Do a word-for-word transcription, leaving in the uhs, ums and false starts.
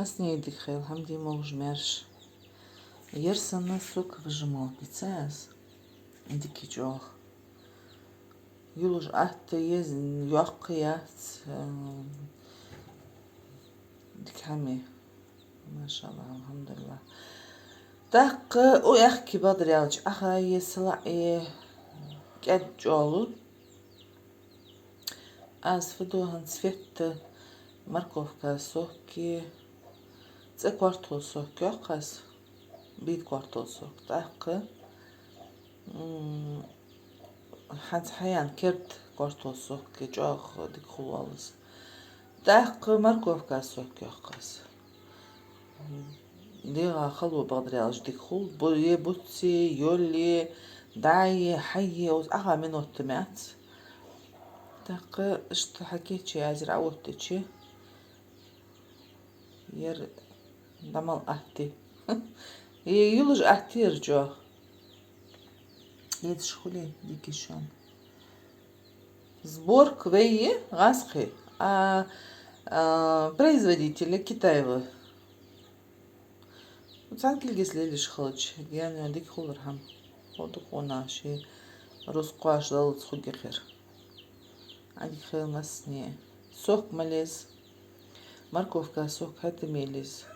Массане дика хийла, хӀама де могаш, маьрша. Ер санна соковыжималка дийцад аз. Дика я чӀоагӀа. Йолаш атта я из, йоккха яц, э, дика хӀама я. Машаллахь, алхьамдулиллахь. ТӀаккха укх аьхки бакъдар аьлча, Ӏоха е салаӀа е кӀаьда чӀоагӀа лу. Аз фу ду хӀанз, цвета морковка сок е, цӀа картол сок йоаккх аз, бийда картол сок. ТӀаккха, м, хӀанз хьаяьнна керда картол сок е, чӀоагӀа дика хул оал из. ТӀаккха морковка сок йоаккх аз. ДегӀа хало бакъдар аьлча дика хул. Бу-, е буци, йоли, дӀа е, хьа е, укхаза Ӏоха минот а ма яц. ТӀаккха иштта хьакийчъе, аз ер Ӏооттадича, ер дӀа мала атта я. Е йолаш атта я ер чӀоагӀа. Эцаш хуле дика я шоана. Сборка вай я, гӀазкхий, а, а, производитель Китаева. Цхьан кулгаш лелаш хилча, гаьна дика хулар хӀама. Ховргда хьона, ший рузкъа кхоачаш даллалца хургья ер. Ӏа дика хийла массане. Сок мел еза. Морковка сок хӀаьта мел еза.